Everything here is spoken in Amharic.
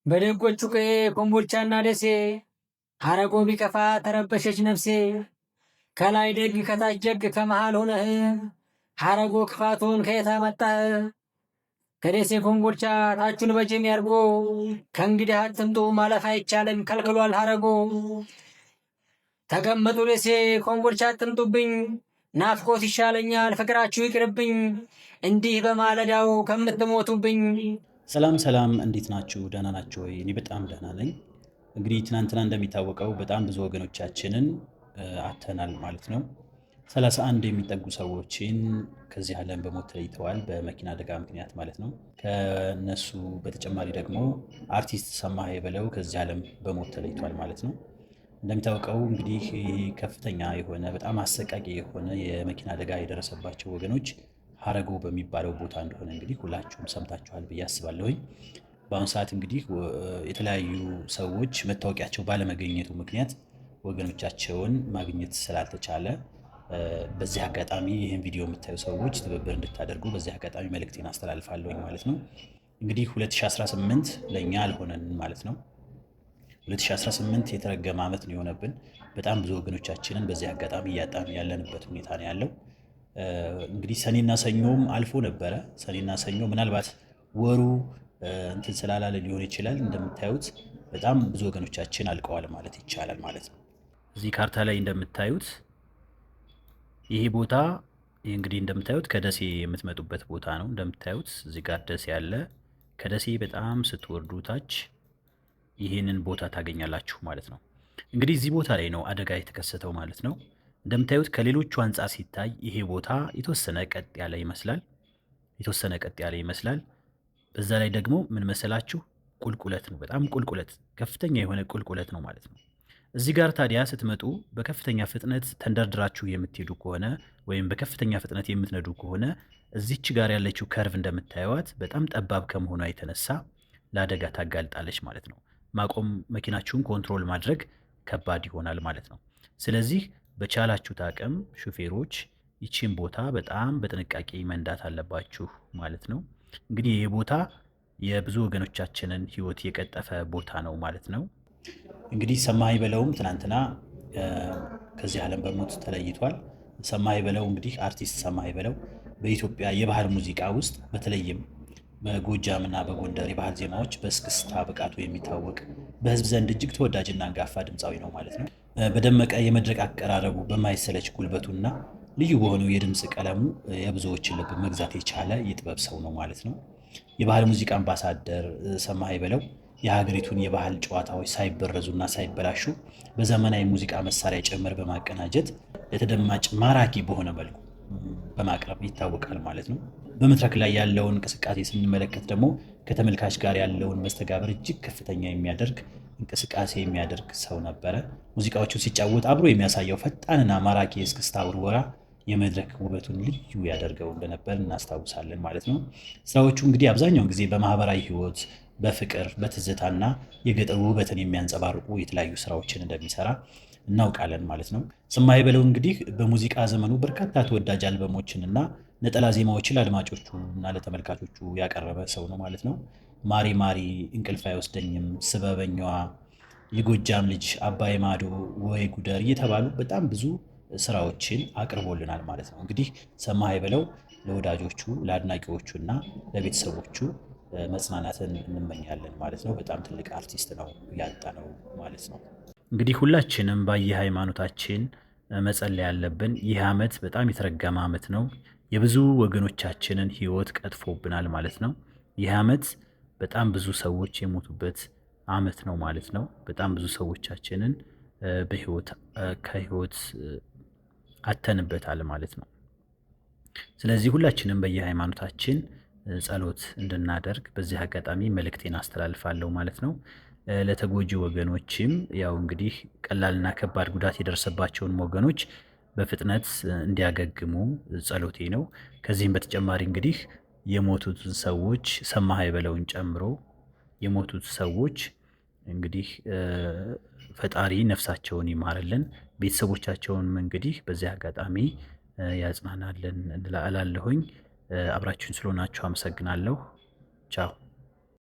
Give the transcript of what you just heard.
በደጎቹ ቀዬ ኮምቦልቻና ደሴ ሐረጎ ቢከፋ ተረበሸች ነፍሴ። ከላይ ደግ ከታች ደግ ከመሃል ሆነህ ሐረጎ ክፋቱን ከየት አመጣህ? ከደሴ ኮምቦልቻ ታቹን በጅም ያርጎ ከእንግዲህ አትምጡ ማለፍ አይቻልም ከልክሏል ሐረጎ። ተቀመጡ ደሴ ኮምቦልቻ አትምጡብኝ፣ ናፍቆት ይሻለኛል ፍቅራችሁ ይቅርብኝ፣ እንዲህ በማለዳው ከምትሞቱብኝ። ሰላም ሰላም፣ እንዴት ናችሁ? ደህና ናችሁ ወይ? እኔ በጣም ደህና ነኝ። እንግዲህ ትናንትና እንደሚታወቀው በጣም ብዙ ወገኖቻችንን አጥተናል ማለት ነው። 31 የሚጠጉ ሰዎችን ከዚህ ዓለም በሞት ተለይተዋል፣ በመኪና አደጋ ምክንያት ማለት ነው። ከነሱ በተጨማሪ ደግሞ አርቲስት ሰማኸኝ በለው ከዚህ ዓለም በሞት ተለይቷል ማለት ነው። እንደሚታወቀው እንግዲህ ይህ ከፍተኛ የሆነ በጣም አሰቃቂ የሆነ የመኪና አደጋ የደረሰባቸው ወገኖች ሀረጎ በሚባለው ቦታ እንደሆነ እንግዲህ ሁላችሁም ሰምታችኋል ብዬ አስባለሁኝ። በአሁኑ ሰዓት እንግዲህ የተለያዩ ሰዎች መታወቂያቸው ባለመገኘቱ ምክንያት ወገኖቻቸውን ማግኘት ስላልተቻለ በዚህ አጋጣሚ ይህን ቪዲዮ የምታዩ ሰዎች ትብብር እንድታደርጉ በዚህ አጋጣሚ መልእክቴን አስተላልፋለሁኝ ማለት ነው። እንግዲህ 2018 ለእኛ አልሆነንም ማለት ነው። 2018 የተረገመ ዓመት ነው የሆነብን። በጣም ብዙ ወገኖቻችንን በዚህ አጋጣሚ እያጣን ያለንበት ሁኔታ ነው ያለው። እንግዲህ ሰኔና ሰኞም አልፎ ነበረ። ሰኔና ሰኞ ምናልባት ወሩ እንትን ስላላለ ሊሆን ይችላል። እንደምታዩት በጣም ብዙ ወገኖቻችን አልቀዋል ማለት ይቻላል ማለት ነው። እዚህ ካርታ ላይ እንደምታዩት ይሄ ቦታ ይህ እንግዲህ እንደምታዩት ከደሴ የምትመጡበት ቦታ ነው። እንደምታዩት እዚህ ጋር ደሴ አለ። ከደሴ በጣም ስትወርዱ ታች ይህንን ቦታ ታገኛላችሁ ማለት ነው። እንግዲህ እዚህ ቦታ ላይ ነው አደጋ የተከሰተው ማለት ነው። እንደምታዩት ከሌሎቹ አንጻር ሲታይ ይሄ ቦታ የተወሰነ ቀጥ ያለ ይመስላል። የተወሰነ ቀጥ ያለ ይመስላል። በዛ ላይ ደግሞ ምን መሰላችሁ? ቁልቁለት ነው። በጣም ቁልቁለት፣ ከፍተኛ የሆነ ቁልቁለት ነው ማለት ነው። እዚህ ጋር ታዲያ ስትመጡ በከፍተኛ ፍጥነት ተንደርድራችሁ የምትሄዱ ከሆነ ወይም በከፍተኛ ፍጥነት የምትነዱ ከሆነ እዚች ጋር ያለችው curve እንደምታዩዋት በጣም ጠባብ ከመሆኗ የተነሳ ለአደጋ ታጋልጣለች ማለት ነው። ማቆም መኪናችሁን control ማድረግ ከባድ ይሆናል ማለት ነው። ስለዚህ በቻላችሁት አቅም ሹፌሮች ይቺን ቦታ በጣም በጥንቃቄ መንዳት አለባችሁ ማለት ነው። እንግዲህ ይህ ቦታ የብዙ ወገኖቻችንን ሕይወት የቀጠፈ ቦታ ነው ማለት ነው። እንግዲህ ሰማኸኝ በለውም ትናንትና ከዚህ ዓለም በሞት ተለይቷል። ሰማኸኝ በለው እንግዲህ አርቲስት ሰማኸኝ በለው በኢትዮጵያ የባህል ሙዚቃ ውስጥ በተለይም በጎጃም እና በጎንደር የባህል ዜማዎች በእስክስታ ብቃቱ የሚታወቅ በሕዝብ ዘንድ እጅግ ተወዳጅና አንጋፋ ድምፃዊ ነው ማለት ነው። በደመቀ የመድረክ አቀራረቡ በማይሰለች ጉልበቱና ልዩ በሆነው የድምፅ ቀለሙ የብዙዎችን ልብ መግዛት የቻለ የጥበብ ሰው ነው ማለት ነው። የባህል ሙዚቃ አምባሳደር ሰማኸኝ በለው የሀገሪቱን የባህል ጨዋታዎች ሳይበረዙና ሳይበላሹ በዘመናዊ ሙዚቃ መሳሪያ ጭምር በማቀናጀት ለተደማጭ ማራኪ በሆነ መልኩ በማቅረብ ይታወቃል ማለት ነው። በመድረክ ላይ ያለውን እንቅስቃሴ ስንመለከት ደግሞ ከተመልካች ጋር ያለውን መስተጋብር እጅግ ከፍተኛ የሚያደርግ እንቅስቃሴ የሚያደርግ ሰው ነበረ። ሙዚቃዎቹን ሲጫወት አብሮ የሚያሳየው ፈጣንና ማራኪ የእስክስታ ውርወራ የመድረክ ውበቱን ልዩ ያደርገው እንደነበር እናስታውሳለን ማለት ነው። ስራዎቹ እንግዲህ አብዛኛውን ጊዜ በማህበራዊ ሕይወት፣ በፍቅር፣ በትዝታና የገጠር ውበትን የሚያንጸባርቁ የተለያዩ ስራዎችን እንደሚሰራ እናውቃለን ማለት ነው። ሰማኸኝ በለው እንግዲህ በሙዚቃ ዘመኑ በርካታ ተወዳጅ አልበሞችንና ነጠላ ዜማዎችን ለአድማጮቹ እና ለተመልካቾቹ ያቀረበ ሰው ነው ማለት ነው። ማሪ ማሪ፣ እንቅልፍ አይወስደኝም፣ ስበበኛዋ፣ የጎጃም ልጅ፣ አባይ ማዶ፣ ወይ ጉደር እየተባሉ በጣም ብዙ ስራዎችን አቅርቦልናል ማለት ነው። እንግዲህ ሰማኸኝ በለው ለወዳጆቹ ለአድናቂዎቹ እና ለቤተሰቦቹ መጽናናትን እንመኛለን ማለት ነው። በጣም ትልቅ አርቲስት ነው ያጣነው ማለት ነው። እንግዲህ ሁላችንም በየሃይማኖታችን መጸለይ ያለብን። ይህ ዓመት በጣም የተረገመ ዓመት ነው። የብዙ ወገኖቻችንን ሕይወት ቀጥፎብናል ማለት ነው። ይህ ዓመት በጣም ብዙ ሰዎች የሞቱበት ዓመት ነው ማለት ነው። በጣም ብዙ ሰዎቻችንን በሕይወት ከሕይወት አተንበታል ማለት ነው። ስለዚህ ሁላችንም በየሃይማኖታችን ጸሎት እንድናደርግ በዚህ አጋጣሚ መልእክቴን አስተላልፋለሁ ማለት ነው። ለተጎጂ ወገኖችም ያው እንግዲህ ቀላልና ከባድ ጉዳት የደረሰባቸውን ወገኖች በፍጥነት እንዲያገግሙ ጸሎቴ ነው። ከዚህም በተጨማሪ እንግዲህ የሞቱትን ሰዎች ሰማኸኝ በለውን ጨምሮ የሞቱት ሰዎች እንግዲህ ፈጣሪ ነፍሳቸውን ይማርልን፣ ቤተሰቦቻቸውንም እንግዲህ በዚህ አጋጣሚ ያጽናናልን እላለሁኝ። አብራችሁን ስለሆናችሁ አመሰግናለሁ። ቻው።